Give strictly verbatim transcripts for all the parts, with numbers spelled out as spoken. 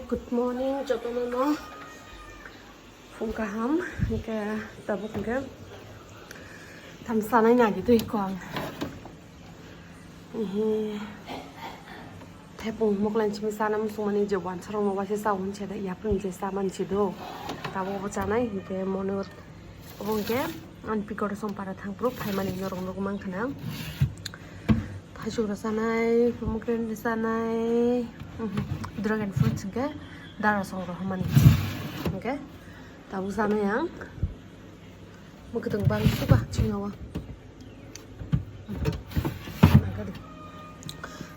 Good morning, jotono no. Phung kaham, hingke tabuk hingke tham sanai nagi twi kong. Ehe. Thepung moklan simi sana musung mani je wansarong mo waise sa unse da yapung je sa man si do. Tabuk bo chanai hingke mono obo hingke an pikoro song para thang pro phaimani norok nukmang khana. Thaisuk rok sanai, pomegranate sanai, mhm, dragon fruit hingke dara song rok hamani. Hingke tabuk sanai ang. Mwkhwtwng bang suka chini o.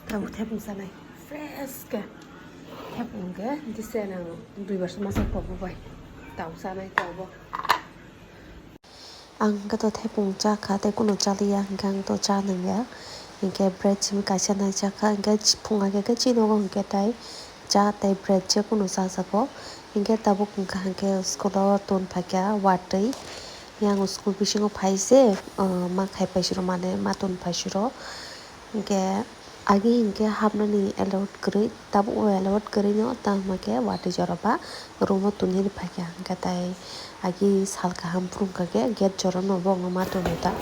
Tabuk thepung sanai. Fresh ke. Thepung ke, dise nang dui bar sama sa pobo bai. Tabuk sanai tabuk. Ang hwnkhe to thepung cha kha, tei kunu cha liya, hwnkhe ang to cha nang ya. Hwnkhe bread simi kaisa nai cha kha, hwnkhe phung age khe chini nogo hwnkhe tai cha tei bread je kunu cha jago. Hwnkhe tabuk wngkha hwnkhe school o tun phaikha watwi. Yang school bisingo phai se, ah, ma khai paisiro mane ma tun paisiro. Hwnkhe agi hwnkhe hapnani allowed kwrwi, tabuk o allowed kwrwi no, tamo khe watwi jora ba room o tun hini phaikha. Hwnkhe tai agi sal kaham phuru wngkha khe gate jora no bo wngma tongwi ta.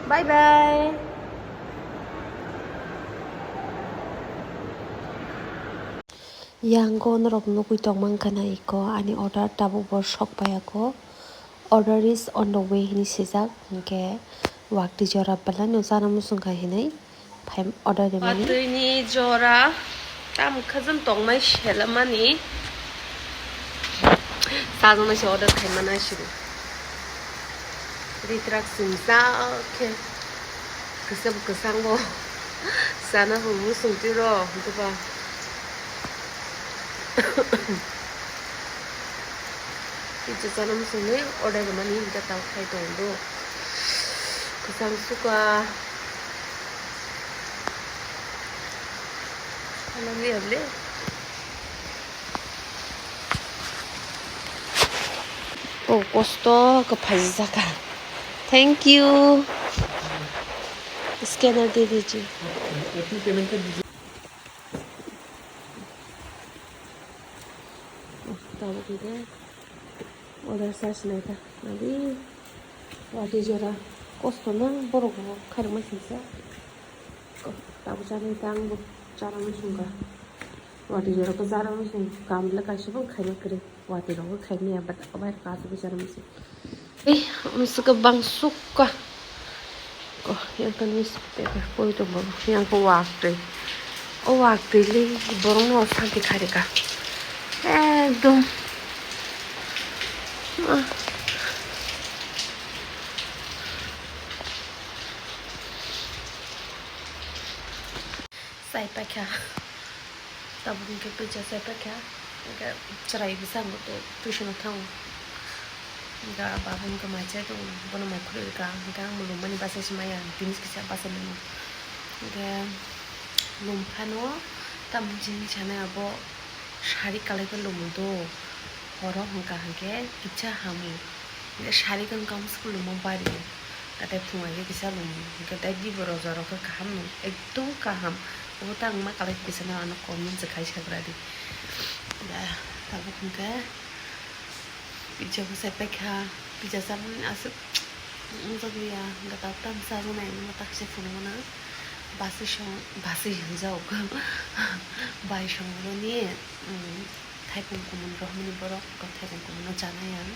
Bye bye. Yang go norok nugwi tongmang khana iko ani order tabuk bo sok pai ako. Order is on the way hini sijak, hwnkhe watwi jora belai no chana muchung kha hinwi phai order rimani. Watwini jora tam khajam tongmai selamani. Sajona se order khaimana siru. Ritrak singsa khe. Kwsam kwsang bo. Sana bo musung tiro, hwnkhe ba. Pizza chana musungni order rwmani hwnkhe tamo khai tongo. Kwchang suka. Halali able. Oh, kosto khe phaijak kha. Thank you. Scanner de dijiye. Tabuk hwnkhe order charge naikha. Nadi watwi jora kosto no borok bo khairokma singsa. Tabuk chanai ta ang bo chana muchungkha. Watwi jora ko chana muchung kam le kaisa bo khaima kwrwi. Watwi rok bo khaimaya but obai rok aswk bo chana muchung. Ei, amswk bang sukha. Ko, yang kan mis pepe koi to bo, yang ko wak twi. O wak twi le borok no santi kharika. Ekdom. Ah. Chai paikha. Tabuk hwnkhe pizza chai paikha. Hwnkhe chwrai bwsa ang tuition-o thango. Hwnkhe baba hwnkhe mai chai tongo. Bono mai khurui rwkha. Hwnkhe ang bo lummani bachai se maya. Tini se kisa bachai mano. Hwnkhe lum phano tamni chini sanai abo sari kalai khe lumo do. Horo hwnkha hwnkhe kisa hamwi. Hwnkhe sari khe wngkha school room o bari. Hwnkhe phungai khe kisa lum. Hwnkhe tei dibo rwja rok khe kaham no. Ekdom kaham. Obo tang ma kalai kisa no ano comment se khai sagra di. Tabuk hwnkhe pizza bo sai paikha. Pizza chamani aswk wngjakliya. Hwnkhe tabuk tang chajaknai no tak se phunukgo na. Basi song, basi hinjak. Bai song roni, um, Thaipung kumun rohormani borok, kok thaipung kumun no chanai ang.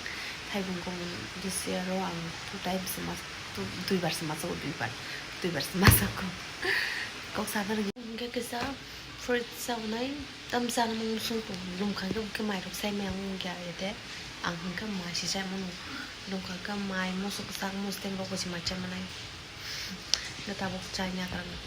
Thaipung kumun this year o ang two times se mas-, two, duibar se masago, duibar, duibar se masago. Kok sana rwgwi hwnkhe kisa fruits chawnai, tam chana mung sung tongo. Lum kha khe, khe mai rok sai maya wng khe ai de. Ang hwnkhe mai se chai mano. Lum kha khe mai, mosok kwchak, mosodeng rok bo se mai chai manai. Tabuk chai ya kwrwng.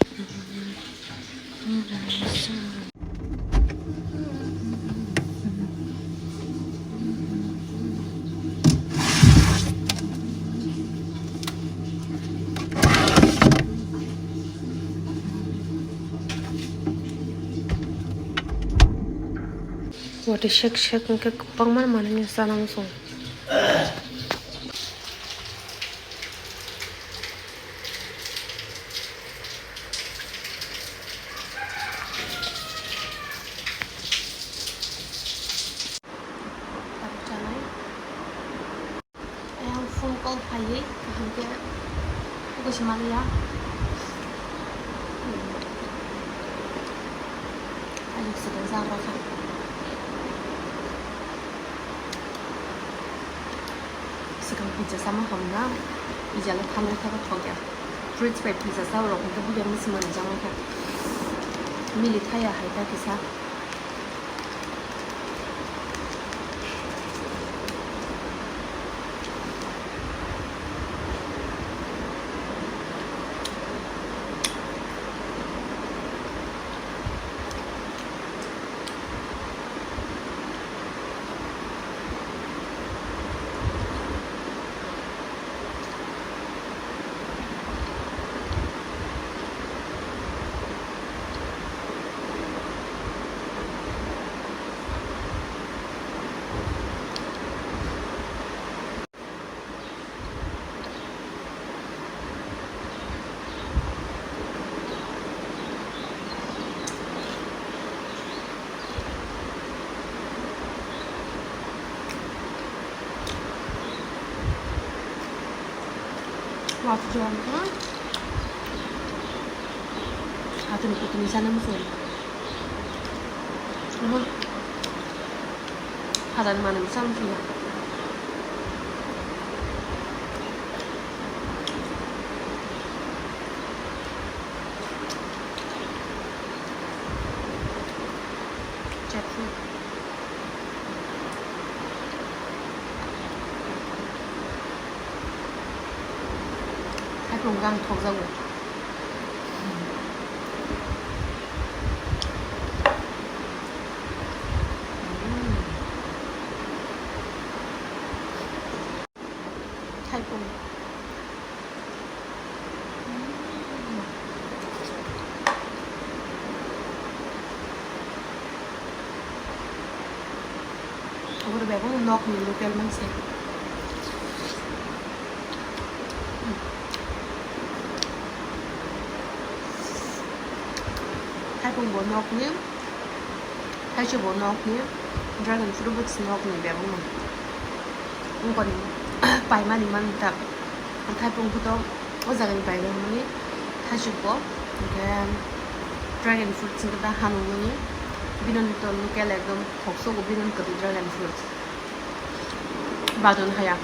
Watwi sek sek hwnkhe kwbangma manwi chana muchungo. Ayang phone call phaiwi kaham khe tei se manliya. Ayuk swkang jak rwkha. Swkang pizza sama hamna, pizza le thanai khe thokya. Fridge bai pizza sa rok hwnkhe buya misi manwi jak mankha. Mili thaya hai ta kisa. Watwi jora wngkha. Hatini kutini sana muchung. Omo phatarni manwi bwsa muchung ya. Jackfruit. Haiphung gang thokjago. Thaipung. Obo bebak nokni local mangse. Thaipung bo nokni. Thaichuk bo nokni, dragon fruit bo nokni bebakno. Wngkoni paimani manwi ta. Thaipung photo o jagani paibai hwnmani thaichuk bo. Hwnkhe dragon fruit hwnkhe da hanumani. Bini to local ekdom khoksogo bini kwtwi dragon fruit. Badon haya.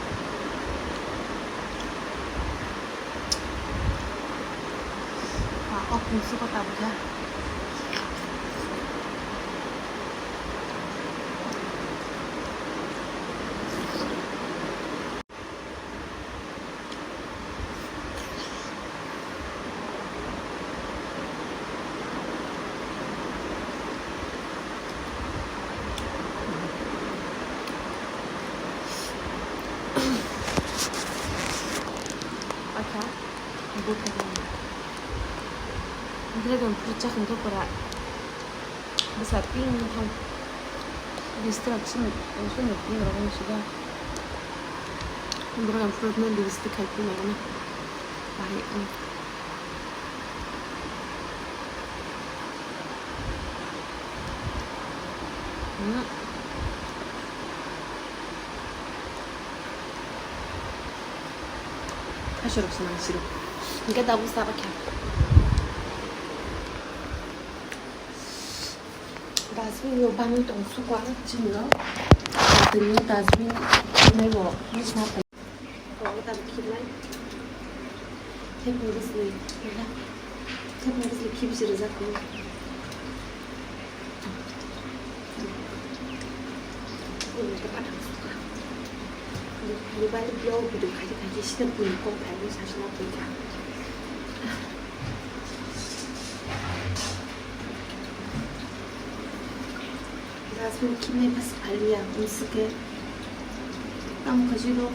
O khungsugo tabukhe. Akha, bwkha. Dragon fruit chakhan khe pura bwsa pink thang. Bwswk chini, chini pink rok wng sida. Dragon fruit no lipstick khai pink rok no. Bahai, mm. Mm. Kaisa rok se nang siro. Hingke tabuk sa bakha. Dustbin yo bangwi tong sukha chini rok. Tini dustbin nai bo nishna. Ko ta khilai. Thepung bwsli. Thepung bwsli khibisi rijak ko. Mobile vlog video khaidi khaidi sida bwrwi kok phaibo sasana phaikha. Dustbin khibinai bwswk phailiya, bwswk khe tamo khaisino.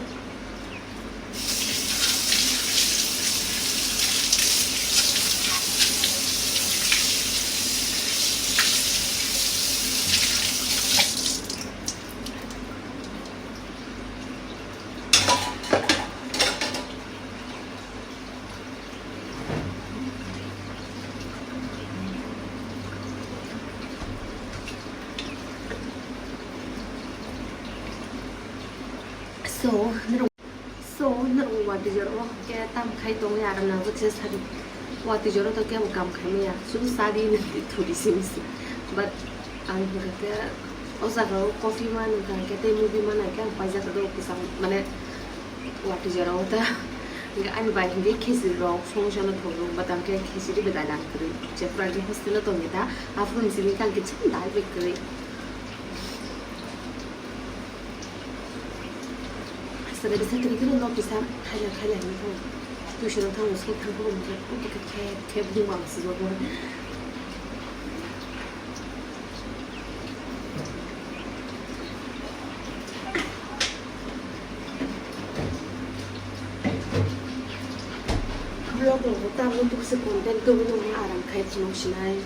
So, norok, so, norok watwi jora o ke tam khai tongwi aram nang se sadi. Watwi jora to kebo kam khai maya. Sum sadi ni thudi sim si. But ang hwnkha khe o jaga o coffee ma nang kha khe tei movie ma nang khe ang paijak do kisam mane watwi jora o ta. Hwnkhe ani bai hwnkhe khejir rok song song no thok rok but ang khe khejir bai dai nang kwrwi. Je pura ni hostel o tong khe ta. Aphuru ni simi kang khe chang dai bai kwrwi. Sare bisa kiri kiri nok bisa khaila khaila ni thang. Tuition thang school thang ko mujhe ko ke ke ke bung bang si jogo. Vlog lo ta lo tu se content ko no aram khai phunuk sinai.